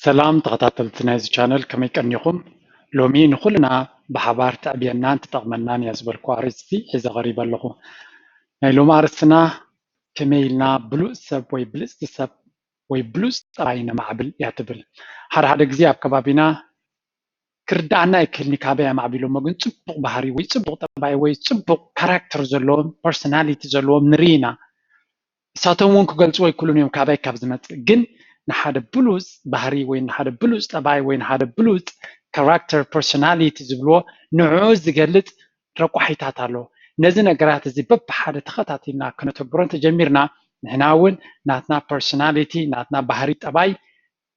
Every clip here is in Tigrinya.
ሰላም ተኸታተልቲ ናይዚ ቻነል፣ ከመይ ቀኒኹም? ሎሚ ንኹልና ብሓባር ተዕብየናን ትጠቕመናን እያ ዝበልኩ ኣርእስቲ ሒዘ ቀሪበ ኣለኹ። ናይ ሎሚ ኣርእስትና ከመይ ኢልና ብሉጽ ሰብ ወይ ብልጽቲ ሰብ ወይ ብሉጽ ጠባይ ነማዕብል እያ ትብል። ሓደ ሓደ ግዜ ኣብ ከባቢና ክርዳኣና ኣይክእልኒ ካበይ ኣማዕቢሎሞ፣ ግን ጽቡቕ ባህሪ ወይ ጽቡቕ ጠባይ ወይ ጽቡቕ ካራክተር ዘለዎም ፐርሶናሊቲ ዘለዎም ንርኢ ኢና። እሳቶም እውን ክገልጽዎ ኣይክእሉን እዮም ካበይ ካብ ዝመጽእ። ግን ንሓደ ብሉጽ ባህሪ ወይ ንሓደ ብሉጽ ጠባይ ወይ ንሓደ ብሉጽ ካራክተር ፐርሶናሊቲ ዝብልዎ ንዕኡ ዝገልጽ ረቋሒታት ኣሎ። ነዚ ነገራት እዚ በብሓደ ተኸታቲልና ክነተግብሮ እንተጀሚርና ንሕና እውን ናትና ፐርሶናሊቲ ናትና ባህሪ ጠባይ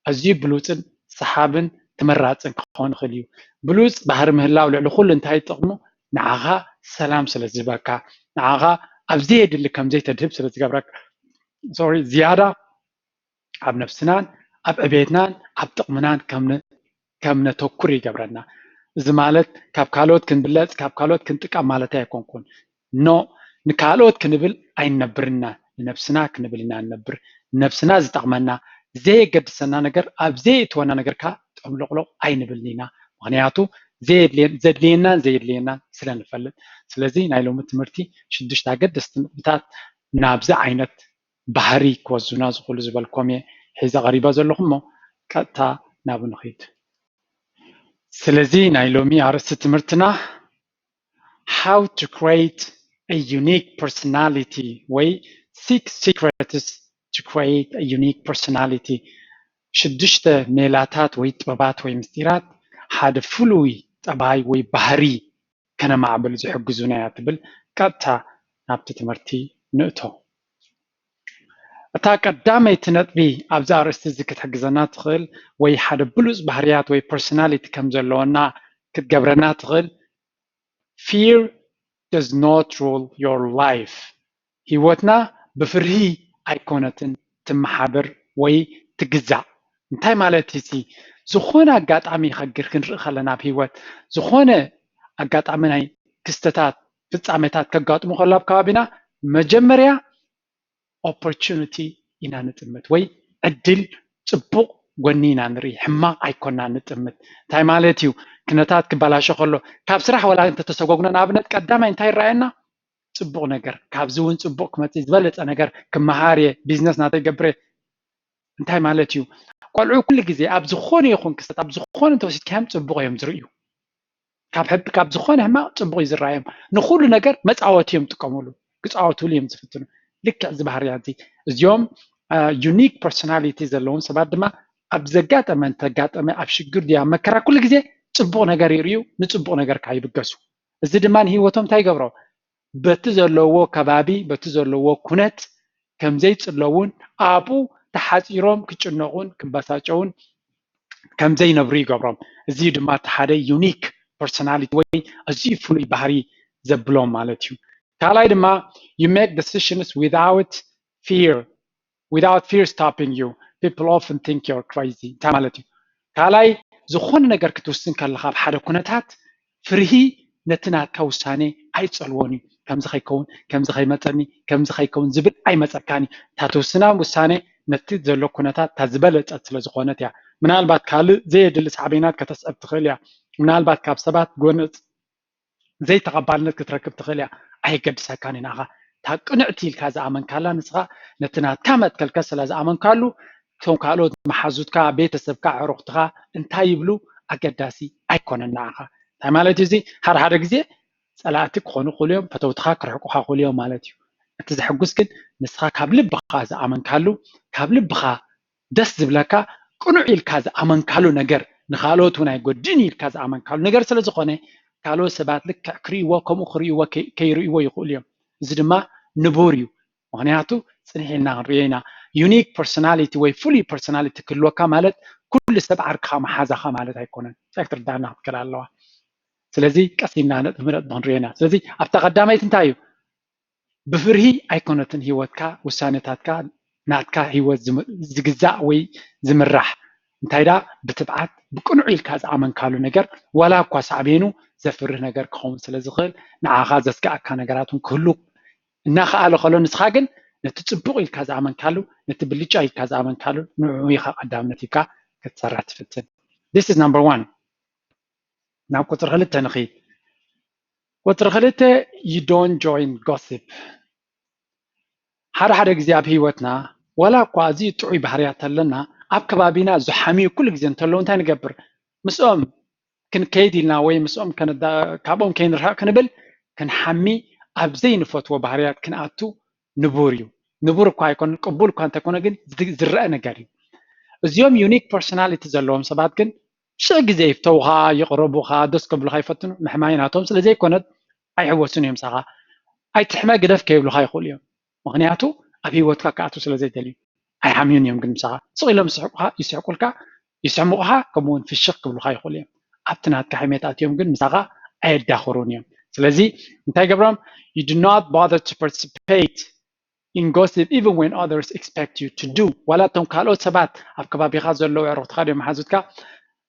ኣዝዩ ብሉጽን ሰሓብን ተመራጽን ክኸውን ይኽእል እዩ። ብሉጽ ባህሪ ምህላው ልዕሊ ኩሉ እንታይ ጥቕሙ? ንዓኻ ሰላም ስለ ዝህበካ፣ ንዓኻ ኣብ ዘየድሊ ከም ዘይተድህብ ስለ ዝገብረካ፣ ሶሪ ዝያዳ ኣብ ነብስናን ኣብ ዕቤትናን ኣብ ጥቕምናን ከም ን- ከም ነተኩር ይገብረና። እዚ ማለት ካብ ካልኦት ክንብለጽ ካብ ካልኦት ክንጥቀም ማለት ኣይኮንኩን። ኖ፣ ንካልኦት ክንብል ኣይንነብርና፣ ንነብስና ክንብል ኢና ንነብር። ንነብስና ዝጠቕመና ዘየገድሰና ነገር ኣብ ዘየእትወና ነገር ከኣ ጠምሎቕሎቕ ኣይንብልን ኢና። ምኽንያቱ ዘየድልየ- ዘድልየናን ዘየድልየናን ስለ ንፈልጥ። ስለዚ ናይ ሎሚ ትምህርቲ ሽዱሽተ ኣገደስቲ ነጥብታት ናብዚ ዓይነት ባህሪ ክወዙና ዝኽእሉ ዝበልኮም እየ ሒዘ ቀሪበ ዘለኹ እሞ ቀጥታ ናብኡ ንኺድ። ስለዚ ናይ ሎሚ ኣርእስቲ ትምህርትና how to create a unique personality ወይ six secrets to create a unique personality ሽዱሽተ ሜላታት ወይ ጥበባት ወይ ምስጢራት ሓደ ፍሉይ ጠባይ ወይ ባህሪ ከነማዕብል ዝሕግዙና እያ ትብል። ቀጥታ ናብቲ ትምህርቲ ንእቶ። እታ ቀዳመይቲ ነጥቢ ኣብዚ ኣርእስቲ እዚ ክትሕግዘና ትኽእል ወይ ሓደ ብሉጽ ባህርያት ወይ ፐርሶናሊቲ ከም ዘለወና ክትገብረና ትኽእል fear does not rule your life። ህይወትና ብፍርሂ ኣይኮነትን ትመሓደር ወይ ትግዛእ። እንታይ ማለት እዚ? ዝኾነ ኣጋጣሚ ከግር ክንርኢ ከለና ኣብ ህይወት ዝኾነ ኣጋጣሚ ናይ ክስተታት ፍጻሜታት ከጋጥሙ ከሎ ኣብ ከባቢና መጀመርያ ኦፖርቹኒቲ ኢና ንጥምት ወይ ዕድል ጽቡቕ ጎኒ ኢና ንርኢ፣ ሕማቕ ኣይኮና ንጥምት። እንታይ ማለት እዩ? ክነታት ክበላሾ ከሎ ካብ ስራሕ ወላ እንተተሰጎግና ንኣብነት ቀዳማይ እንታይ ይረኣየና? ጽቡቕ ነገር፣ ካብዚ እውን ጽቡቕ ክመጽእ ዝበለጸ ነገር ክመሃር እየ፣ ቢዝነስ ናተይ ገብረ እንታይ ማለት እዩ? ቆልዑ ኩሉ ግዜ ኣብ ዝኾነ ይኹን ክስተት ኣብ ዝኾነ እንተወሲድካዮም ጽቡቕ እዮም ዝርእዩ። ካብ ሕብ ካብ ዝኾነ ሕማቕ ጽቡቕ እዩ ዝረኣዮም። ንኹሉ ነገር መጻወቲ እዮም ዝጥቀምሉ፣ ክጻወትሉ እዮም ዝፍትኑ። ልክዕ እዚ ባህርያት እዚ እዚኦም ዩኒክ ፐርሶናሊቲ ዘለዎም ሰባት ድማ ኣብ ዘጋጠመ እንተጋጠመ ኣብ ሽግር ድያ መከራ ኩሉ ግዜ ጽቡቕ ነገር ይርእዩ፣ ንጽቡቕ ነገር ከዓ ይብገሱ። እዚ ድማ ንህይወቶም እንታይ ይገብሮ? በቲ ዘለዎ ከባቢ በቲ ዘለዎ ኩነት ከም ዘይጽለውን ኣብኡ ተሓጺሮም ክጭነቑን ክበሳጨውን ከም ዘይነብሩ ይገብሮም። እዚ ድማ እቲ ሓደ ዩኒክ ፐርሶናሊቲ ወይ ኣዝዩ ፍሉይ ባህሪ ዘብሎም ማለት እዩ። ካልኣይ ድማ you make decisions without fear without fear stopping you people often think you're crazy እንታይ ማለት እዩ? ካልኣይ ዝኾነ ነገር ክትውስን ከለኻ ኣብ ሓደ ኩነታት ፍርሂ ነቲ ናትካ ውሳኔ ኣይጸልዎን እዩ። ከምዚ ከይከውን ከምዚ ከይመጸኒ ከምዚ ከይከውን ዝብል ኣይመጸካን እዩ። እታ ትውስና ውሳኔ ነቲ ዘሎ ኩነታት እታ ዝበለጸት ስለ ዝኾነት እያ። ምናልባት ካልእ ዘየድሊ ሳዕቤናት ከተስዕብ ትኽእል እያ። ምናልባት ካብ ሰባት ጎነጽ ዘይተቐባልነት ክትረክብ ትኽእል እያ። ኣየገድሰካን እዩ ንዓኻ። እታ ቅንዕቲ ኢልካ ዝኣመንካላ ንስኻ ነቲ ናትካ መትከልካ ስለ ዝኣመንካሉ እቶም ካልኦት መሓዙትካ ቤተሰብካ ኣዕሩኽትኻ እንታይ ይብሉ ኣገዳሲ ኣይኮነን ንዓኻ። እንታይ ማለት እዩ እዚ? ሓደ ሓደ ግዜ ጸላእቲ ክኾኑ ክኽእሉ እዮም፣ ፈተውትኻ ክርሕቁኻ ክኽእሉ እዮም ማለት እዩ። እቲ ዘሐጉስ ግን ንስኻ ካብ ልብኻ ዝኣመንካሉ ካብ ልብኻ ደስ ዝብለካ ቅኑዕ ኢልካ ዝኣመንካሉ ነገር ንኻልኦት እውን ኣይጎድእን ኢልካ ዝኣመንካሉ ነገር ስለ ዝኾነ ካልኦት ሰባት ልክዕ ክርእይዎ ከምኡ ክርእይዎ ከይርእይዎ ይኽእሉ እዮም። እዚ ድማ ንቡር እዩ። ምኽንያቱ ጽንሕ ኢልና ክንርእዮ ኢና። ዩኒክ ፐርሶናሊቲ ወይ ፍሉይ ፐርሶናሊቲ ክህልወካ ማለት ኩሉ ሰብ ዓርክኻ መሓዛኻ ማለት ኣይኮነን። ታይ ክትርዳእና ክትክእል ኣለዋ። ስለዚ ቀስ ኢልና ነጥቢ ነጥቢ ክንርእዮ ኢና። ስለዚ ኣብታ ቀዳመይቲ እንታይ እዩ? ብፍርሂ ኣይኮነትን ህይወትካ ውሳነታትካ ናትካ ህይወት ዝግዛእ ወይ ዝምራሕ እንታይ ዳ ብትብዓት ብቅኑዕ ኢልካ ዝኣመንካሉ ነገር ዋላ እኳ ሳዕቤኑ ዘፍርህ ነገር ክኸውን ስለ ዝኽእል ንዓኻ ዘስግኣካ ነገራት እውን ክህሉ እናኸኣለ ከሎ ንስኻ ግን ነቲ ጽቡቕ ኢልካ ዝኣመንካሉ ነቲ ብልጫ ኢልካ ዝኣመንካሉ ንዕኡ ኢኻ ቀዳምነት ሂብካ ክትሰርሕ ትፍትን። This is number one። ናብ ቁፅሪ ክልተ ንኽይድ። ቁፅሪ ክልተ፣ you don't join gossip። ሓደ ሓደ ግዜ ኣብ ህይወትና ዋላ እኳ ኣዝዩ ጥዑይ ባህርያት ኣለና፣ ኣብ ከባቢና ዝሓምዩ ኩሉ ግዜ እንተለዉ እንታይ ንገብር? ምስኦም ክንከይድ ኢልና ወይ ምስኦም ከነዳ-፣ ካብኦም ከይንርሕቕ ክንብል ክንሓሚ፣ ኣብ ዘይንፈትዎ ባህርያት ክንኣቱ ንቡር እዩ። ንቡር እኳ ኣይኮነን፣ ቅቡል እኳ እንተኮነ ግን ዝድ-፣ ዝረአ ነገር እዩ። እዚኦም ዩኒክ ፐርሶናሊቲ ዘለዎም ሰባት ግን ሽሕ ግዜ ይፍተውኻ፣ ይቕረቡኻ፣ ደስ ከብሉኻ ይፈትኑ። ምሕማይ ናቶም ስለ ዘይኮነት ኣይሕወሱን እዮም ምሳኻ። ኣይትሕመ ግደፍ ከይብሉኻ ይኽእሉ እዮም። ምኽንያቱ ኣብ ህይወትካ ክኣትዉ ስለ ዘይደልዩ። ኣይሓምዩን እዮም ግን ምሳኻ። ስቕ ኢሎም ይስሕቁኻ፣ ይስሕቁልካ፣ ይስሕሙቑኻ፣ ከምኡ እውን ፍሽኽ ክብሉኻ ይኽእሉ እዮም። ኣብቲ ናትካ ሕሜት ኣትዮም ግን ምሳኻ ኣየዳኽሩን እዮም። ስለዚ እንታይ ገብሮም? You do not bother to participate in gossip even when others expect you to do። ዋላ እቶም ካልኦት ሰባት ኣብ ከባቢኻ ዘለዉ ኣዕሩኽትኻ ድዮም መሓዙትካ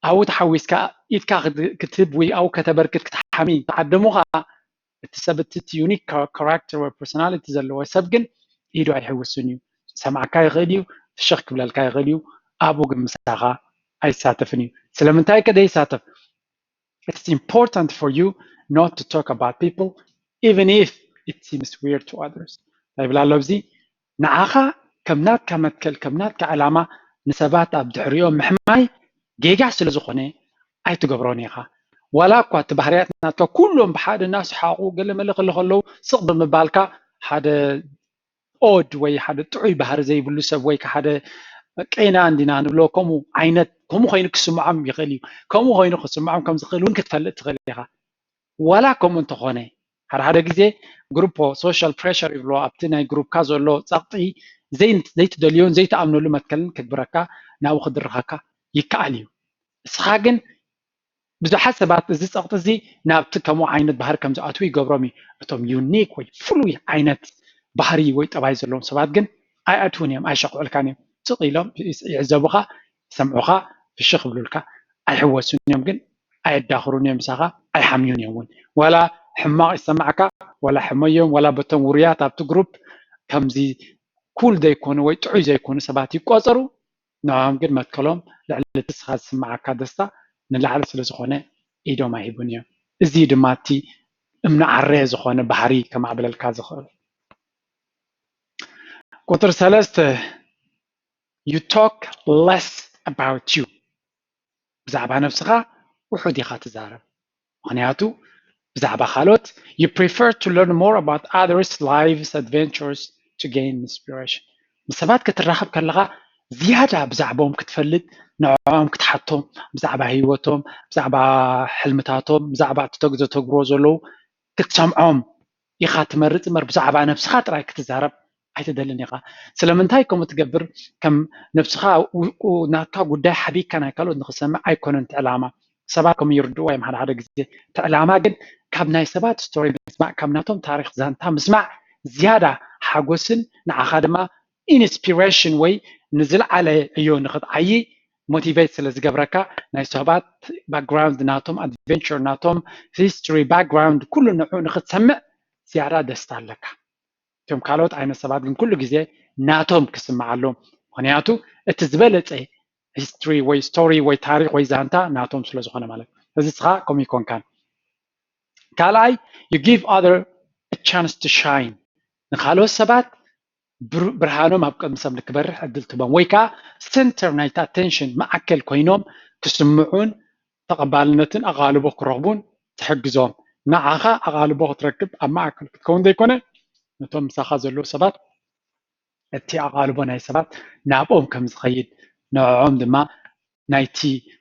ኣብኡ ተሓዊስካ ኢድካ ክት-፣ ክትህብ ወይ ኣብኡ ከተበርክት ክትሓሚ ተዓደሙኻ፣ እቲ ሰብ እቲ፣ እቲ ዩኒክ ካራክተር ወይ ፐርሶናሊቲ ዘለዎ ሰብ ግን ኢዱ ኣይሕውስን እዩ። ሰምዓካ ይኽእል እዩ፣ ፍሽኽ ክብለልካ ይኽእል እዩ፣ ኣብኡ ግን ምሳኻ ኣይሳተፍን እዩ። ስለምንታይ ከ ደይሳተፍ? It's important for you not to talk about people even if it seems weird to others። እንታይ ይብል ኣሎ ኣብዚ? ንዓኻ ከም ናትካ መትከል፣ ከም ናትካ ዕላማ ንሰባት ኣብ ድሕሪኦም ምሕማይ ጌጋ ስለ ዝኾነ ኣይትገብሮን ኢኻ። ዋላ እኳ እቲ ባህርያት ናትካ ኩሎም ብሓደ እናሰሓቑ ገለ መለ ክለ ከለዉ ስቕ ብምባልካ ሓደ ኦድ ወይ ሓደ ጥዑይ ባህሪ ዘይብሉ ሰብ ወይ ከ ሓደ ቄና እንዲና ንብሎ ከምኡ ዓይነት፣ ከምኡ ኮይኑ ክስምዖም ይኽእል እዩ። ከምኡ ኮይኑ ክስምዖም ከም ዝኽእል እውን ክትፈልጥ ትኽእል ኢኻ። ዋላ ከምኡ እንተኾነ ሓደ ሓደ ግዜ ግሩፖ ሶሻል ፕሬሸር ይብሎ ኣብቲ ናይ ግሩፕካ ዘሎ ጸቕጢ ዘይ-፣ ዘይትደልዮን ዘይትኣምነሉ መትከልን ክግብረካ ናብኡ ክድርኸካ ይከኣል እዩ። እስኻ ግን ብዙሓት ሰባት እዚ ጸቕጢ እዚ ናብቲ ከምኡ ዓይነት ባህሪ ከም ዝኣትዉ ይገብሮም እዩ። እቶም ዩኒክ ወይ ፍሉይ ዓይነት ባህሪ ወይ ጠባይ ዘለዎም ሰባት ግን ኣይኣትዉን እዮም፣ ኣይሸቕዑልካን እዮም። ስቕ ኢሎም ይዕዘቡኻ፣ ይሰምዑኻ፣ ፍሽኽ ይብሉልካ፣ ኣይሕወሱን እዮም ግን ኣየዳኽሩን እዮም ምሳኻ፣ ኣይሓምዩን እዮም እውን። ዋላ ሕማቕ ይሰማዕካ፣ ዋላ ሕመዮም፣ ዋላ በቶም ውሩያት ኣብቲ ግሩፕ ከምዚ ኩል ዘይኮኑ ወይ ጥዑይ ዘይኮኑ ሰባት ይቆጸሩ፣ ንዕኦም ግን መትከሎም ልዕሊ እቲ ንስኻ ዝስምዓካ ደስታ ንላዕሊ ስለ ዝኾነ ኢዶም ኣይህቡን እዮም። እዚ ድማ እቲ እምኒ ዓረ ዝኾነ ባህሪ ከማዕብለልካ ዝኽእል። ቁፅሪ ሰለስተ፣ you talk less about you። ብዛዕባ ነብስኻ ውሑድ ኢኻ ትዛረብ። ምኽንያቱ ብዛዕባ ካልኦት፣ you prefer to learn more about others' lives, adventures to gain inspiration። ምስ ሰባት ክትራኸብ ከለኻ ዝያዳ ብዛዕባኦም ክትፈልጥ፣ ንዕኦም ክትሓቶም፣ ብዛዕባ ህይወቶም፣ ብዛዕባ ሕልምታቶም፣ ብዛዕባ እቲ ተግ-፣ ዘተግብሮ ዘለዉ ክትሰምዖም ኢኻ ትመርጽ እምበር ብዛዕባ ነብስኻ ጥራይ ክትዛረብ ኣይትደልን ኢኻ። ስለምንታይ ከምኡ ትገብር? ከም ነብስኻ ው-፣ ው-፣ ናትካ ጉዳይ ሓቢእካ ናይ ካልኦት ንኽሰምዕ ኣይኮነን እቲ ዕላማ። ሰባት ከምኡ ይርድእዎ እዮም ሓደ ሓደ ግዜ። እቲ ዕላማ ግን ካብ ናይ ሰባት ስቶሪ ምስማዕ፣ ካብ ናቶም ታሪኽ ዛንታ ምስማዕ ዝያዳ ሓጎስን ንዓኻ ድማ ኢንስፒሬሽን ወይ ንዝለዓለ ዕዮ ንኽትዓዪ ሞቲቬት ስለ ዝገብረካ ናይ ሰባት ባክግራውንድ ናቶም፣ ኣድቨንቸር ናቶም፣ ሂስትሪ፣ ባክግራውንድ ኩሉ ንዕኡ ንኽትሰምዕ ዝያዳ ደስታ ኣለካ። እቶም ካልኦት ዓይነት ሰባት ግን ኩሉ ግዜ ናቶም ክስምዓሎም። ምኽንያቱ እቲ ዝበለጸ ሂስትሪ ወይ ስቶሪ ወይ ታሪኽ ወይ ዛንታ ናቶም ስለ ዝኾነ ማለት እዩ። እዚ ንስኻ ከምኡ ይኮንካን። ካልኣይ፣ you give other a chance to shine። ንኻልኦት ሰባት ብር-፣ ብርሃኖም ኣብ ቅድሚ ሰብ ንክበርህ ዕድል ትህቦም ወይ ከዓ ሴንተር ናይቲ ኣቴንሽን ማዕከል ኮይኖም ክስምዑን ተቐባልነትን ኣቓልቦ ክረኽቡን ትሕግዞም። ንዓኻ ኣቓልቦ ክትረክብ ኣብ ማእከል ክትከውን ዘይኮነ ነቶም ምሳኻ ዘለዉ ሰባት እቲ ኣቓልቦ ናይ ሰባት ናብኦም ከም ዝኸይድ ንዕኦም ድማ ናይቲ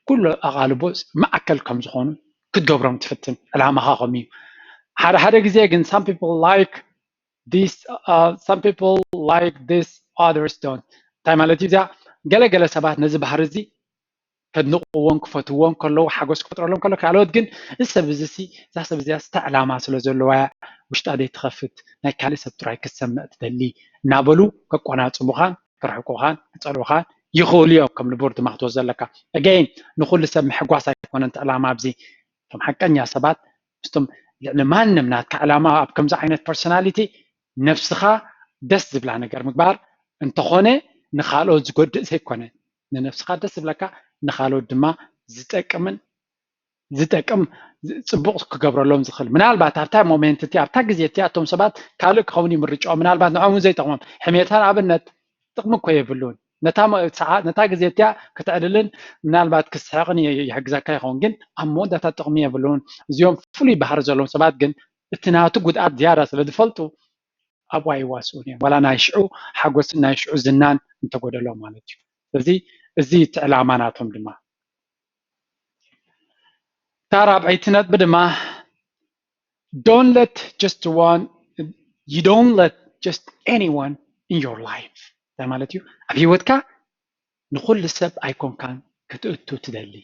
ኩሉ ኣቓልቦ ማእከል ከም ዝኾኑ ክትገብሮም ትፍትን። ዕላማኻ ከምኡ እዩ። ሓደ ሓደ ግዜ ግን some people like this, uh, some people like this, others don't። እንታይ ማለት እዩ እዚኣ? ገለ ገለ ሰባት ነዚ ባህሪ እዚ ከድንቕዎን ክፈትዎን ከለዉ ሓጎስ ክፈጥረሎም ከሎ፣ ካልኦት ግን እዚ ሰብ እዚ ሲ፣ እዛ ሰብ እዚኣ ስተ ዕላማ ስለ ዘለዋ እያ ውሽጣ ዘይትኸፍት፣ ናይ ካልእ ሰብ ጥራይ ክትሰምዕ ትደሊ እናበሉ ከቆናጽቡኻን ክርሕቁኻን ክጸልኡኻን ይኽእሉ እዮም። ከም ንቡር ድማ ክትወስዶ ኣለካ። ኣገይን ንኹሉ ሰብ ምሕጓስ ኣይኮነን እቲ ዕላማ ኣብዚ። እቶም ሓቀኛ ሰባት ምስቶም ልዕሊ ማንም ናትካ ዕላማ ኣብ ከምዚ ዓይነት ፐርሶናሊቲ ነብስኻ ደስ ዝብላ ነገር ምግባር እንተኾነ ንኻልኦት ዝጎድእ ዘይኮነ ንነብስኻ ደስ ዝብለካ ንኻልኦት ድማ ዝጠቅምን ዝጠቅም ጽቡቕ ክገብረሎም ዝኽእል። ምናልባት ኣብታ ሞሜንት እቲኣ ኣብታ ግዜ እቲኣ እቶም ሰባት ካልእ ክኸውን ይምርጫኦም፣ ምናልባት ንዕኦም እውን ዘይጠቕሞም። ሕሜታ ንኣብነት ጥቕሚ እኮ የብሉን። ነታ ግዜ እቲኣ ከተዕልልን ምናልባት ክስሕቕን ይሕግዘካ ይኸውን፣ ግን ኣብ መወዳእታ ጥቕሚ የብሉን። እዚኦም ፍሉይ ባህሪ ዘለዎም ሰባት ግን እቲ ናቱ ጉድኣት ዝያዳ ስለ ዝፈልጡ ኣብኡ ኣይዋስኡን እዮም። ዋላ ናይ ሽዑ ሓጎስን ናይ ሽዑ ዝናን እንተጎደሎም ማለት እዩ። ስለዚ እዚ እቲ ዕላማ ናቶም ድማ። እታ ራብዐይቲ ነጥቢ ድማ don't let just one you don't let just anyone in your life እንታይ ማለት እዩ? ኣብ ህይወትካ ንኩሉ ሰብ ኣይኮንካን ክትእቱ ትደሊ።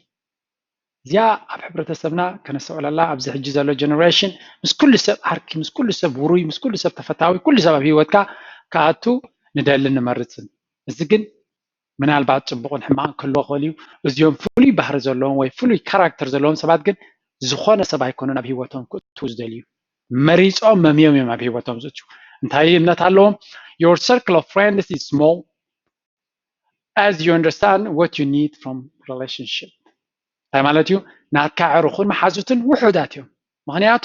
እዚኣ ኣብ ሕብረተሰብና ከነስተውዕለላ ኣብዚ ሕጂ ዘሎ ጀነሬሽን ምስ ኩሉ ሰብ ዓርኪ፣ ምስ ኩሉ ሰብ ውሩይ፣ ምስ ኩሉ ሰብ ተፈታዊ፣ ኩሉ ሰብ ኣብ ህይወትካ ክኣቱ ንደልን ንመርፅን። እዚ ግን ምናልባት ፅቡቕን ሕማቕን ክህልዎ ክኽእል እዩ። እዚኦም ፍሉይ ባህሪ ዘለዎም ወይ ፍሉይ ካራክተር ዘለዎም ሰባት ግን ዝኾነ ሰብ ኣይኮኑን ኣብ ህይወቶም ክእትዉ ዝደልዩ። መሪፆም መምዮም እዮም ኣብ ህይወቶም ዝእትዉ። እንታይ እምነት ኣለዎም? Your circle of friends is small as you understand what you need from relationship እንታይ ማለት እዩ? ናትካ ዕሩኹን መሓዙትን ውሑዳት እዮም። ምኽንያቱ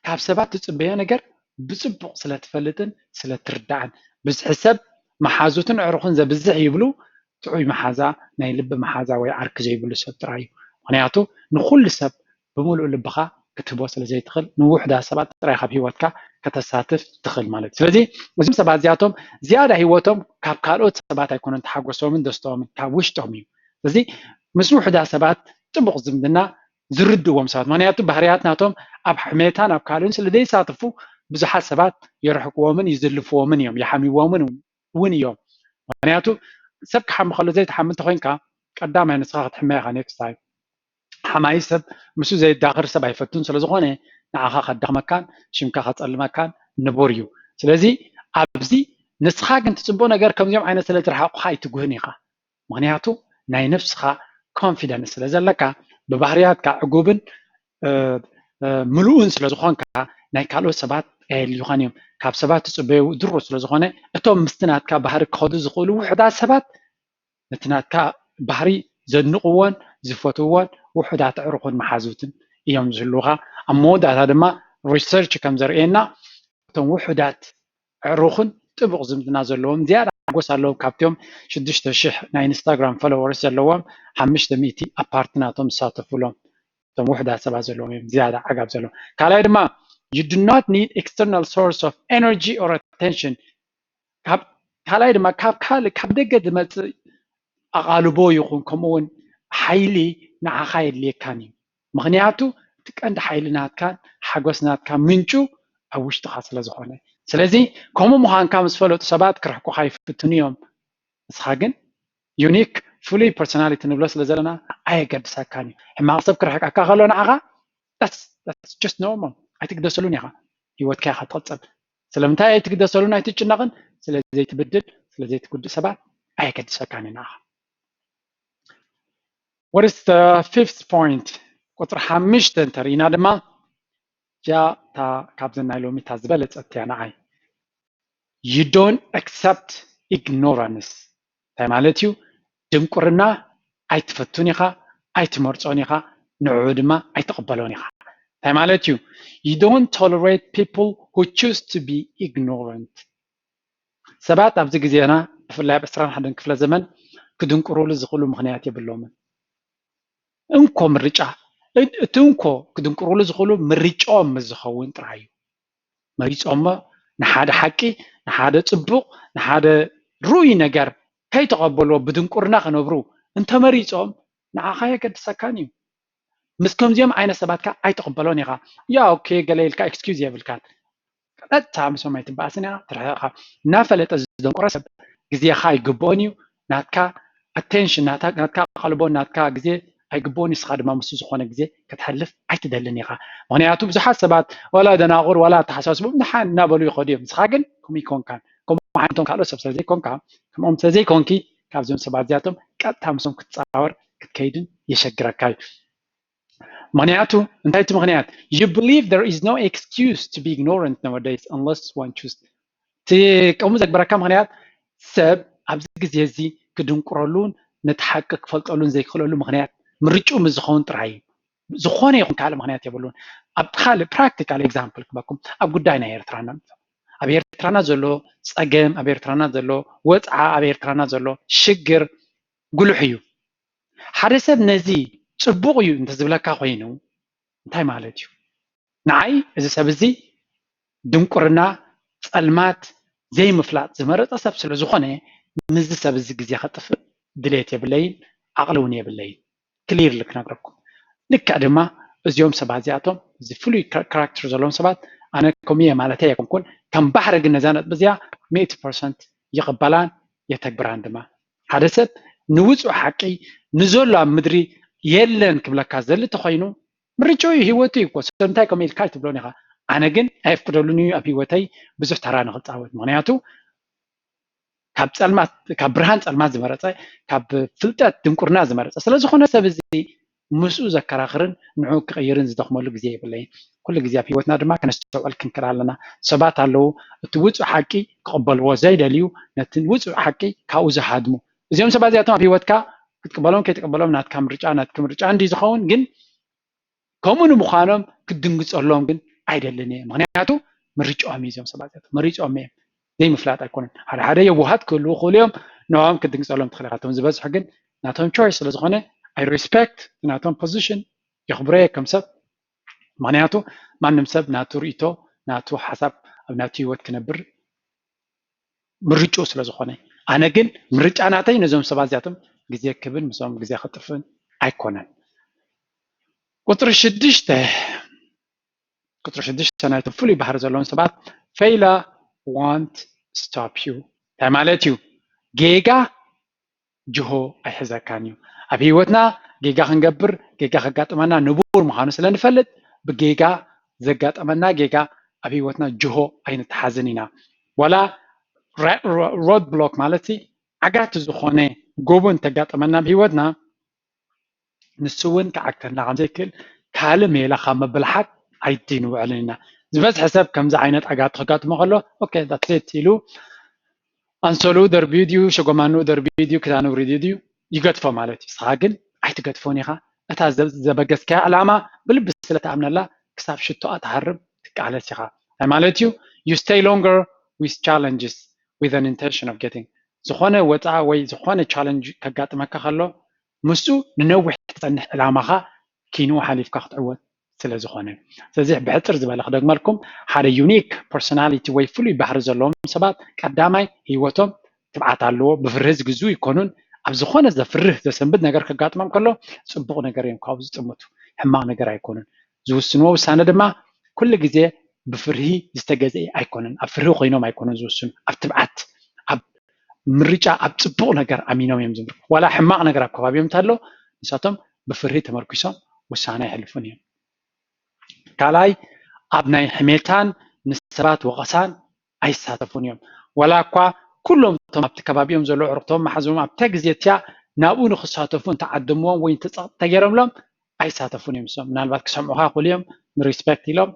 ካብ ሰባት ትፅበዮ ነገር ብፅቡቕ ስለትፈልጥን ስለትርዳእን። ብዝሒ ሰብ መሓዙትን ዕሩኹን ዘብዝሕ ይብሉ ጥዑይ መሓዛ ናይ ልቢ መሓዛ ወይ ዓርኪ ዘይብሉ ሰብ ጥራይ እዩ። ምኽንያቱ ንኹሉ ሰብ ብምሉእ ልብኻ ክትህቦ ስለ ዘይትኽእል ንውሑዳት ሰባት ጥራይ ካብ ህይወትካ ከተሳትፍ ትኽእል ማለት እዩ። ስለዚ እዞም ሰባት እዚኣቶም ዝያዳ ህይወቶም ካብ ካልኦት ሰባት ኣይኮነን ተሓጎሶምን ደስተኦምን ካብ ውሽጦም እዩ። ስለዚ ምስ ውሑዳት ሰባት ጥቡቕ ዝምድና ዝርድእዎም ሰባት ምክንያቱ ባህርያት ናቶም ኣብ ሕሜታን ኣብ ካልእን ስለ ዘይሳትፉ ብዙሓት ሰባት የርሕቅዎምን ይዝልፍዎምን እዮም ይሓምይዎምን እውን እዮም። ምክንያቱ ሰብ ክሓሚ ከሎ ዘይትሓሚ እንተኮይንካ ቀዳማይ ንስኻ ክትሕመ ኢኻ next time ሓማይ ሰብ ምስኡ ዘይዳኽር ሰብ ኣይፈቱን ስለዝኾነ ንዓኻ ከዳኽመካን ሽምካ ከፀልመካን ንቡር እዩ። ስለዚ ኣብዚ ንስኻ ግን ትፅቡቕ ነገር ከምዚኦም ዓይነት ስለ ዝረሓቑኻ ኣይትጉህን ኢኻ። ምክንያቱ ናይ ነብስኻ ኮንፊደንስ ስለ ዘለካ ብባህርያትካ ዕጉብን ምሉእን ስለ ዝኾንካ ናይ ካልኦት ሰባት ኣየድልዩኻን እዮም። ካብ ሰባት ትፅበዩ ድሮ ስለ ዝኾነ እቶም ምስቲ ናትካ ባህሪ ክኸዱ ዝኽእሉ ውሑዳት ሰባት ነቲ ናትካ ባህሪ ዘድንቕዎን ዝፈትውዎን ውሑዳት ኣዕሩኽን መሓዙትን እዮም ዝህልውኻ። ኣብ መወዳእታ ድማ ሪሰርች ከም ዘርእየና እቶም ውሑዳት ኣዕሩኽን ጥቡቕ ዝምድና ዘለዎም ዝያዳ ሓጎስ ኣለዎም ካብቶም ሽዱሽተ ሽሕ ናይ ኢንስታግራም ፎሎወርስ ዘለዎም ሓሙሽተ ሚእቲ ኣብ ፓርቲ ናቶም ዝሳተፉሎም እቶም ውሑዳት ሰባት ዘለዎም እዮም ዝያዳ ዓጋብ ዘለዎም። ካልኣይ ድማ you do not need external source of energy or attention ካልኣይ ድማ ካብ ካልእ ካብ ደገ ዝመፅእ ኣቓልቦ ይኹን ከምኡ እውን ሓይሊ ንዓኻ የድልየካን እዩ። ምክንያቱ እቲ ቀንዲ ሓይሊ ናትካን ሓጎስ ናትካ ምንጩ ኣብ ውሽጥኻ ስለ ዝኾነ። ስለዚ ከምኡ ምዃንካ ምስ ፈለጡ ሰባት ክርሕቁኻ ይፍትኑ እዮም። ንስኻ ግን ዩኒክ ፍሉይ ፐርሶናሊቲ ንብሎ ስለ ዘለና ኣየገድሰካን እዩ። ሕማቕ ሰብ ክርሕቀካ ከሎ ንዓኻ that's just normal ኣይትግደሰሉን ኢኻ። ህይወትካ ኢኻ ትቕፅል። ስለምንታይ ኣይትግደሰሉን ኣይትጭነቕን? ስለ ዘይትብድል ስለ ዘይትጉድእ ሰባት ኣየገድሰካን እዩ ንዓኻ። What is the fifth point? ቁፅሪ ሓሙሽተ እንተርኢና ድማ እዚኣ እታ ካብዘን ናይ ሎሚ እታ ዝበለፀት እያ ንዓይ። You don't accept ignorance እንታይ ማለት እዩ? ድንቁርና ኣይትፈቱን ኢኻ፣ ኣይትመርጾን ኢኻ፣ ንዕኡ ድማ ኣይትቕበሎን ኢኻ። እንታይ ማለት እዩ? You don't tolerate people who choose to be ignorant ሰባት ኣብዚ ግዜና ብፍላይ ኣብ ዕስራን ሓደን ክፍለ ዘመን ክድንቁሩሉ ዝኽእሉ ምኽንያት የብሎምን። እንኮ ምርጫ እቲ እንኮ ክድንቁሩሉ ዝኽእሉ ምርጫኦም ምስ ዝኸውን ጥራይ እዩ። መሪጾሞ ንሓደ ሓቂ ንሓደ ጽቡቕ ንሓደ ርኡይ ነገር ከይተቐበልዎ ብድንቁርና ክነብሩ እንተመሪጾም ንዓኻ የገድሰካን እዩ። ምስ ከምዚኦም ዓይነት ሰባት ከ ኣይትቕበሎን ኢኻ። ያ ኦኬ ገለ ኢልካ ኤክስኪውዝ የብልካን። ቀጥታ ምስኦም ኣይትበኣስን ኢኻ ትርሕቕኻ። እናፈለጠ ዝደንቁረ ሰብ ግዜኻ ኣይግብኦን እዩ። ናትካ ኣቴንሽን ናትካ ኣቓልቦን ናትካ ግዜ ኣይግብኦን እዩ። ንስኻ ድማ ምስኡ ዝኾነ ግዜ ከተሕልፍ ኣይትደልን ኢኻ። ምኽንያቱ ብዙሓት ሰባት ዋላ ደናቑር ዋላ ኣተሓሳስቦም ደሓን እናበሉ ይኸዱ እዮም። ንስኻ ግን ከምኡ ኣይኮንካን። ከምኡ ዓይነቶም ካልኦት ሰብ ስለዘይኮንካ ከምኦም ስለዘይኮንኪ ካብዞም ሰባት እዚኣቶም ቀጥታ ምስኦም ክትፃወር ክትከይድን የሸግረካ እዩ። ምኽንያቱ እንታይ እቲ ምኽንያት you believe there is no excuse to be ignorant nowadays unless one choose እቲ ከምኡ ዘግበረካ ምኽንያት ሰብ ኣብዚ ግዜ እዚ ክድንቁረሉን ነቲ ሓቂ ክፈልጠሉን ዘይክእለሉ ምኽንያት ምርጭኡ ምስ ዝኸውን ጥራይ እዩ። ዝኾነ ይኹን ካልእ ምኽንያት የብሉን። ኣብ ካልእ ፕራክቲካል ኤግዛምፕል ክበኩም ኣብ ጉዳይ ናይ ኤርትራና ኣብ ኤርትራና ዘሎ ጸገም ኣብ ኤርትራና ዘሎ ወጽዓ ኣብ ኤርትራና ዘሎ ሽግር ጉሉሕ እዩ። ሓደ ሰብ ነዚ ጽቡቕ እዩ እንተዝብለካ ኮይኑ እንታይ ማለት እዩ? ንዓይ እዚ ሰብ እዚ ድንቁርና ጸልማት ዘይምፍላጥ ዝመረጸ ሰብ ስለ ዝኾነ ምስዚ ሰብ እዚ ግዜ ከጥፍእ ድሌት የብለይን፣ ዓቕሊ እውን የብለይን። ክሊርሊ ክነግረኩም። ልክዕ ድማ እዚኦም ሰባት እዚኣቶም እዚ ፍሉይ ካራክተር ዘለዎም ሰባት ኣነ ከምኡ እየ ማለት ኣይኮንኩን። ከም ባሕሪ ግን ነዛ ነጥቢ እዚኣ ሚእቲ ፐርሰንት ይቕበላን የተግብራን ድማ። ሓደ ሰብ ንውፁእ ሓቂ ንዘሎ ኣብ ምድሪ የለን ክብለካ ዘሊ ተኮይኑ ምርጫኡ እዩ፣ ህይወቱ እዩ እኮ። ሰብ እንታይ ከምኡ ኢልካ ኣይትብሎን ኢኻ። ኣነ ግን ኣየፍቅደሉን እዩ ኣብ ህይወተይ ብዙሕ ተራ ንክፃወት። ምክንያቱ ካብ ፀልማት ካብ ብርሃን ፀልማት ዝመረፀ ካብ ፍልጠት ድንቁርና ዝመረፀ ስለዝኾነ ሰብ እዚ ምስኡ ዘከራኽርን ንዑ ክቕይርን ዝደኽመሉ ግዜ የብለይን። ኩሉ ግዜ ኣብ ህይወትና ድማ ከነስተውዕል ክንክእል ኣለና። ሰባት ኣለዉ እቲ ውፁእ ሓቂ ክቕበልዎ ዘይደልዩ ነቲ ውፁእ ሓቂ ካብኡ ዝሃድሙ እዚኦም ሰባት እዚኣቶም ኣብ ህይወትካ ክትቅበሎም ከይትቅበሎም ናትካ ምርጫ ናትኪ ምርጫ እንዲ ዝኸውን ግን ከምኡ ንምዃኖም ክድንግፀሎም ግን ኣይደልን እየ። ምክንያቱ ምርጫኦም እዩ እዚኦም ሰባት እዚኣቶም መሪፆም እዮም ዘይምፍላጥ ኣይኮነን። ሓደ ሓደ የዋሃት ክህልዉ ክእሉ እዮም ንኦም ክድንግፀሎም ትኽእል ኢኻ። እቶም ዝበዝሑ ግን ናቶም ቾይስ ስለዝኾነ I respect ናቶም ፖዚሽን የኽብሮ እየ ከም ሰብ። ምክንያቱ ማንም ሰብ ናቱ ርእይቶ ናቱ ሓሳብ ኣብ ናቱ ህይወት ክነብር ምርጭኡ ስለዝኾነ ኣነ ግን ምርጫ ናተይ ነዞም ሰባት እዚኣቶም ግዜ ክብን ምስኦም ግዜ ክጥፍእን ኣይኮነን። ቁፅሪ ሽዱሽተ ቁፅሪ ሽዱሽተ ናይቶም ፍሉይ ባህሪ ዘለዎም ሰባት failure won't stop you እንታይ ማለት እዩ? ጌጋ ጅሆ ኣይሕዘካን እዩ። ኣብ ህይወትና ጌጋ ክንገብር ጌጋ ከጋጥመና ንቡር ምዃኑ ስለ ንፈልጥ ብጌጋ ዘጋጠመና ጌጋ ኣብ ህይወትና ጅሆ ኣይንተሓዝን ኢና። ዋላ ሮድ ብሎክ ማለት ዓጋቲ ዝኾነ ጎቦ እንተጋጠመና ኣብ ህይወትና ንሱ እውን ክዓግተና ከም ዘይክእል ካልእ ሜላ ካብ ምብልሓት ኣይንውዕልን ኢና። ዝበዝሐ ሰብ ከምዚ ዓይነት ዓጋቲ ከጋጥሞ ከሎ okay that's it ኢሉ ኣንሶልኡ ደርብዩ ድዩ ሸጎማንኡ ደርብዩ ድዩ ክዳኑ ኣውሪዱ ድዩ ይገድፎ ማለት እዩ። ንስኻ ግን ኣይትገድፎን ኢኻ። እታ ዘበገስካያ ዕላማ ብልቢ ስለ ትኣምነላ ክሳብ ሽቶኣ ትሃርም ትቃለስ ኢኻ። እንታይ ማለት እዩ? You stay longer with challenges with an intention of getting ዝኾነ ወፃ ወይ ዝኾነ ቻለንጅ ከጋጥመካ ከሎ ምስኡ ንነዊሕ ትፀንሕ ዕላማኻ ኪንኡ ሓሊፍካ ክትዕወት ስለ ዝኾነ። ስለዚ ብሕፅር ዝበለ ክደግመልኩም ሓደ ዩኒክ ፐርሶናሊቲ ወይ ፍሉይ ባህሪ ዘለዎም ሰባት ቀዳማይ ህይወቶም ትብዓት ኣለዎ። ብፍርሂ ዝግዝኡ ኣይኮኑን። ኣብ ዝኾነ ዘፍርህ ዘሰንብድ ነገር ከጋጥሞም ከሎ ፅቡቕ ነገር እዮም ካብኡ ዝጥምቱ፣ ሕማቕ ነገር ኣይኮኑን። ዝውስንዎ ውሳነ ድማ ኩሉ ግዜ ብፍርሂ ዝተገዝአ ኣይኮነን። ኣብ ፍርሂ ኮይኖም ኣይኮኑን ዝውስኑ፣ ኣብ ትብዓት፣ ኣብ ምርጫ፣ ኣብ ፅቡቕ ነገር ኣሚኖም እዮም ዝምርኩ። ዋላ ሕማቕ ነገር ኣብ ከባቢኦም እንተሎ ንሳቶም ብፍርሂ ተመርኪሶም ውሳነ ኣይሕልፉን እዮም። ካልኣይ ኣብ ናይ ሕሜታን ንሰባት ወቐሳን ኣይሳተፉን እዮም። ዋላ እኳ ኩሎም እቶም ኣብቲ ከባቢኦም ዘለዉ ዕርክቶም መሓዝዎም ኣብታ ግዜ እቲኣ ናብኡ ንክሳተፉ እንተዓደምዎም ወይ እንተፀቕጢ ተገይሮምሎም ኣይሳተፉን እዮም። እሶም ምናልባት ክሰምዑኻ ክእሉ እዮም ንሪስፔክት ኢሎም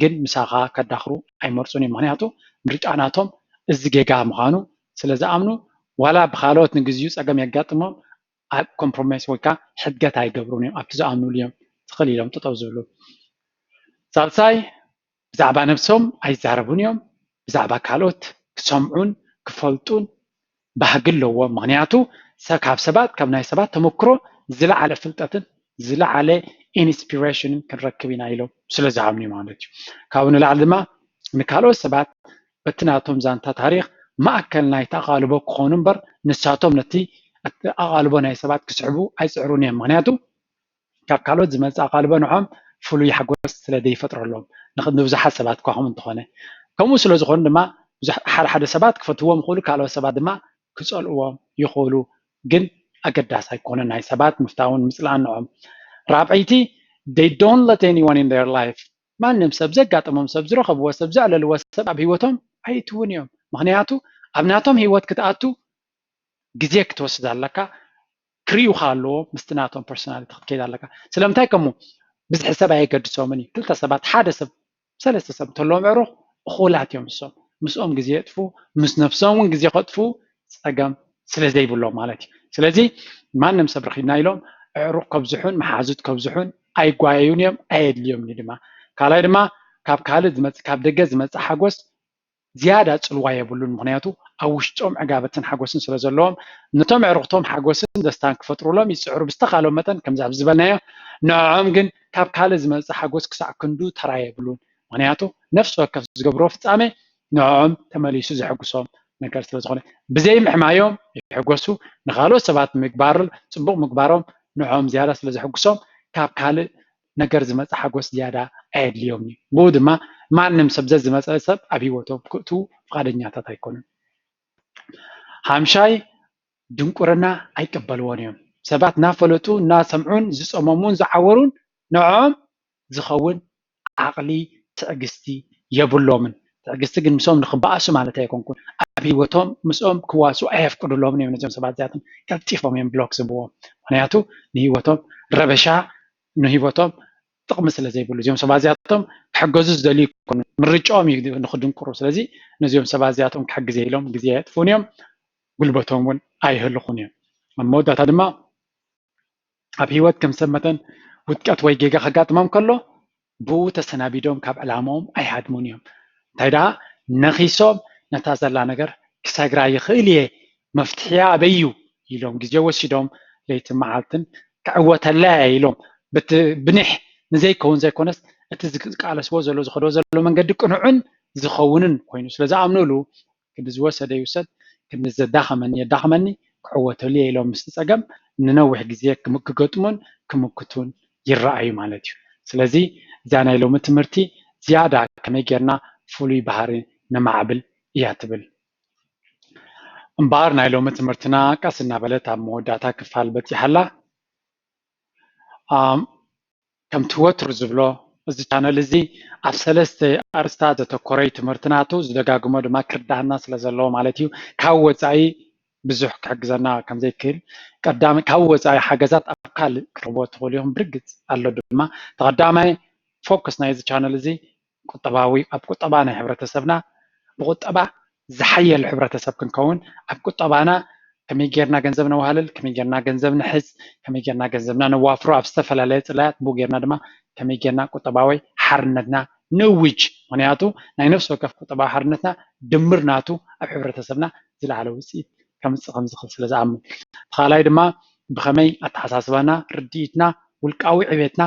ግን ምሳኻ ከዳኽሩ ኣይመርፁን እዮም። ምክንያቱ ምርጫ ናቶም እዚ ጌጋ ምዃኑ ስለ ዝኣምኑ ዋላ ብካልኦት ንግዚኡ ፀገም የጋጥሞም ኣብ ኮምፕሮማይስ ወይ ከዓ ሕድገት ኣይገብሩን እዮም። ኣብቲ ዝኣምኑሉ እዮም ትኽል ኢሎም ጠጠው ዝብሉ። ሳልሳይ ብዛዕባ ነብሶም ኣይዛረቡን እዮም። ብዛዕባ ካልኦት ክሰምዑን ክፈልጡን ባህጊ ኣለዎም። ምክንያቱ ሰብ ካብ ሰባት ካብ ናይ ሰባት ተመክሮ ዝለዓለ ፍልጠትን ዝለዓለ ኢንስፒሬሽንን ክንረክብ ኢና ኢሎም ስለ ዝኣምኑ ማለት እዩ። ካብኡ ንላዕሊ ድማ ንካልኦት ሰባት በቲ ናቶም ዛንታ ታሪክ ማእከል ናይቲ ኣቓልቦ ክኾኑ እምበር ንሳቶም ነቲ ኣቓልቦ ናይ ሰባት ክስሕቡ ኣይፅዕሩን እዮም። ምክንያቱ ካብ ካልኦት ዝመፅእ ኣቓልቦ ንዖም ፍሉይ ሓጎስ ስለ ዘይፈጥረሎም ንብዙሓት ሰባት እኳ ከምኡ እንተኾነ ከምኡ ስለ ዝኾኑ ድማ ሓደ ሓደ ሰባት ክፈትዎም ይኽእሉ ካልኦት ሰባት ድማ ክፀልእዎም ይኽእሉ ግን ኣገዳሲ ኣይኮነን ናይ ሰባት ምፍታውን ምፅላእን ንዖም። ራብዐይቲ they don't let anyone in their life ማንም ሰብ ዘጋጠሞም ሰብ ዝረኸብዎ ሰብ ዘዕለልዎ ሰብ ኣብ ህይወቶም ኣይእትውን እዮም። ምክንያቱ ኣብ ናቶም ህይወት ክትኣቱ ግዜ ክትወስድ ኣለካ። ክርእዩካ ኣለዎ ምስቲ ናቶም ፐርሶናሊቲ ክትከይድ ኣለካ። ስለምንታይ ከሙ ብዝሒ ሰብ ኣየገድሶምን እዩ። ክልተ ሰባት ሓደ ሰብ ሰለስተ ሰብ እንተለዎም ዕሩኽ እኹላት እዮም። እሶም ምስኦም ግዜ የጥፉ ምስ ነብሶም እውን ግዜ ከጥፉ ፀገም ስለ ዘይብሎም ማለት እዩ። ስለዚ ማንም ሰብ ረኺብና ኢሎም ኣዕሩኽ ከብዝሑን መሓዙት ከብዝሑን ኣይጓየዩን እዮም፣ ኣየድልዮምን እዩ ድማ። ካልኣይ ድማ ካብ ካልእ ዝመጽእ፣ ካብ ደገ ዝመጽእ ሓጎስ ዝያዳ ጽልዋ የብሉን። ምኽንያቱ ኣብ ውሽጦም ዕጋበትን ሓጎስን ስለ ዘለዎም፣ ነቶም ኣዕሩኽቶም ሓጎስን ደስታን ክፈጥሩሎም ይጽዕሩ። ብዝተኻሎም መጠን ከምዚ ኣብ ዝበልናዮ ንዕኦም ግን ካብ ካልእ ዝመጽእ ሓጎስ ክሳዕ ክንዱ ተራ የብሉን። ምኽንያቱ ነፍሲ ወከፍ ዝገብርዎ ፍጻሜ ንዕኦም ተመሊሱ ዘሐጉሶም ነገር ስለ ዝኾነ፣ ብዘይ ምሕማዮም ይሕጎሱ፣ ንኻልኦት ሰባት ምግባር፣ ጽቡቕ ምግባሮም ንዕኦም ዝያዳ ስለ ዘሐጉሶም ካብ ካልእ ነገር ዝመጽእ ሓጎስ ዝያዳ ኣየድልዮም እዩ። ብኡ ድማ ማንም ሰብ ዘዝመጸ ሰብ ኣብ ህይወቶም ክእትዉ ፍቓደኛታት ኣይኮኑን። ሓምሻይ ድንቁርና ኣይቀበልዎን እዮም። ሰባት እናፈለጡ እናሰምዑን ዝጸመሙን ዝዓወሩን ንዕኦም ዝኸውን ዓቕሊ ትዕግስቲ የብሎምን። ትዕግስቲ ግን ምስኦም ንኽበኣሱ ማለት ኣይኮንኩን። ኣብ ህይወቶም ምስኦም ክዋሱ ኣየፍቅዱሎምን እዮም። ነዚኦም ሰባት እዚኣቶም ቀልጢፎም እዮም ብሎክ ዝብዎም። ምኽንያቱ ንህይወቶም ረበሻ፣ ንህይወቶም ጥቕሚ ስለ ዘይብሉ። እዚኦም ሰባት እዚኣቶም ክሕገዙ ዝደልዩ ይኮኑ፣ ምርጫኦም እዩ ንኽድንቁሩ። ስለዚ ነዚኦም ሰባት እዚኣቶም ክሕግዝ ኢሎም ግዜ ኣየጥፉን እዮም፣ ጉልበቶም እውን ኣይህልኹን እዮም። ኣብ መወዳእታ ድማ ኣብ ህይወት ከም ሰብ መጠን ውድቀት ወይ ጌጋ ከጋጥሞም ከሎ ብኡ ተሰናቢዶም ካብ ዕላማኦም ኣይሃድሙን እዮም። እንታይ ደኣ ነኺሶም ነታ ዘላ ነገር ክሰግራ ይኽእል እየ፣ መፍትሒያ ኣበይ እዩ ኢሎም ግዜ ወሲዶም ለይትን መዓልትን ክዕወተላ እየ ኢሎም ብቲ ብኒሕ ንዘይከውን ዘይኮነስ እቲ ዝቃለስዎ ዘሎ ዝኸዶ ዘሎ መንገዲ ቅኑዕን ዝኸውንን ኮይኑ ስለ ዝኣምኑሉ ክንዲ ዝወሰደ ይውሰድ፣ ክንዲ ዘዳኸመኒ የዳኸመኒ፣ ክዕወተሉ እየ ኢሎም ምስቲ ጸገም ንነዊሕ ግዜ ክም- ክገጥሙን ክምክቱን ይረኣዩ ማለት እዩ። ስለዚ እዛ ናይ ሎሚ ትምህርቲ ዝያዳ ከመይ ጌርና ፍሉይ ባህሪ ነማዕብል እያ ትብል። እምበኣር ናይ ሎሚ ትምህርትና ቀስ እናበለት ኣብ መወዳእታ ክፋል በጺሓ ኣላ። ኣም፣ ከምቲ ወትሩ ዝብሎ እዚ ቻነል እዚ ኣብ ሰለስተ ኣርእስታት ዘተኮረ እዩ። ትምህርቲ ናቱ ዝደጋግሞ ድማ ክርዳሃና ስለ ዘለዎ ማለት እዩ። ካብ ወፃኢ ብዙሕ ክሕግዘና ከም ዘይክእል ቀዳም ካብ ወፃኢ ሓገዛት ኣብ ካልእ ክትረኽብዎ ትኽእሉ ኢኹም። ብርግፅ ኣሎ ድማ ተቐዳማይ ፎከስ ናይዚ ቻነል እዚ ቁጠባዊ ኣብ ቁጠባ ናይ ሕብረተሰብና ብቁጠባ ዝሓየለ ሕብረተሰብ ክንከውን ኣብ ቁጠባና ከመይ ጌርና ገንዘብ ነዋህልል፣ ከመይ ጌርና ገንዘብ ንሕዝ፣ ከመይ ጌርና ገንዘብና ነዋፍሮ ኣብ ዝተፈላለየ ጽላያት ብኡ ጌርና ድማ ከመይ ጌርና ቁጠባዊ ሓርነትና ንእውጅ። ምኽንያቱ ናይ ነፍሲ ወከፍ ቁጠባዊ ሓርነትና ድምር ናቱ ኣብ ሕብረተሰብና ዝለዓለ ውፅኢት ከምፅእ ከም ዝኽእል ስለ ዝኣምን። እቲ ካልኣይ ድማ ብኸመይ ኣተሓሳስባና፣ ርድኢትና፣ ውልቃዊ ዕቤትና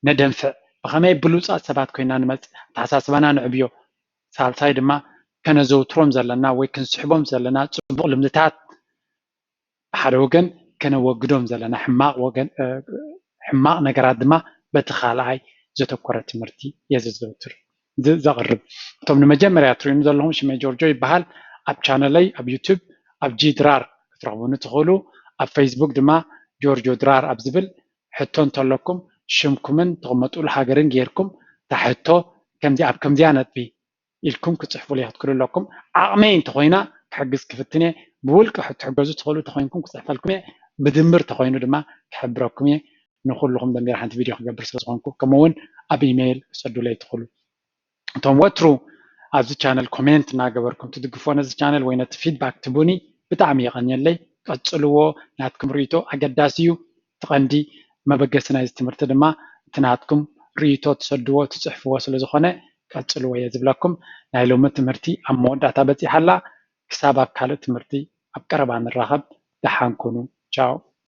ነደንፍዕ፣ ብኸመይ ብሉፃት ሰባት ኮይና ንመፅእ፣ ኣተሓሳስባና ንዕብዮ። ሳልሳይ ድማ ከነዘውትሮም ዘለና ወይ ክንስሕቦም ዘለና ፅቡቕ ልምድታት ብሓደ ወገን ከነወግዶም ዘለና ሕማቕ ወገን ሕማቕ ነገራት ድማ በቲ ካልኣይ ዘተኮረ ትምህርቲ እየ ዘዘውትር ዘቕርብ። እቶም ንመጀመርያ ትርእዩኒ ዘለኹም ሽመይ ጆርጆ ይበሃል። ኣብ ቻነለይ ኣብ ዩቱብ ኣብ ጂ ድራር ክትረኽቡኒ ትኽእሉ። ኣብ ፌስቡክ ድማ ጆርጆ ድራር ኣብ ዝብል ሕቶ እንተለኩም ሽምኩምን ተቐመጡሉ ሃገርን ጌርኩም እታ ሕቶ ከምዚ ኣብ ከምዚያ ነጥቢ ኢልኩም ክፅሕፉሉ ክትክእሉ ኣለኩም። ዓቕመይ እንተኾይና ክሕግዝ ክፍትን እየ። ብውልቂ ክትሕገዙ ትኽእሉ እንተኾይንኩም ክፅሕፈልኩም እየ። ብድምር ተኾይኑ ድማ ክሕብረኩም እየ። ንኩልኹም ደሚረ ሓንቲ ቪድዮ ክገብር ስለ ዝኾንኩ ከምኡ እውን ኣብ ኢሜይል ክሰዱለይ ትኽእሉ። እቶም ወትሩ ኣብዚ ቻነል ኮሜንት እናገበርኩም ትድግፎ ነዚ ቻነል ወይ ነቲ ፊድባክ ትቡኒ ብጣዕሚ የቐንየለይ። ቀፅልዎ። ናትኩም ርእይቶ ኣገዳሲ እዩ። እቲ ቀንዲ መበገሲ ናይዚ ትምህርቲ ድማ እቲ ናትኩም ርእይቶ ትሰድዎ ትፅሕፍዎ ስለ ዝኾነ ቀፅልዎ እየ ዝብለኩም። ናይ ሎሚ ትምህርቲ ኣብ መወዳእታ በፂሓ ኣላ። ክሳብ ኣብ ካልእ ትምህርቲ ኣብ ቀረባ ንራኸብ። ደሓን ኩኑ። ቻው።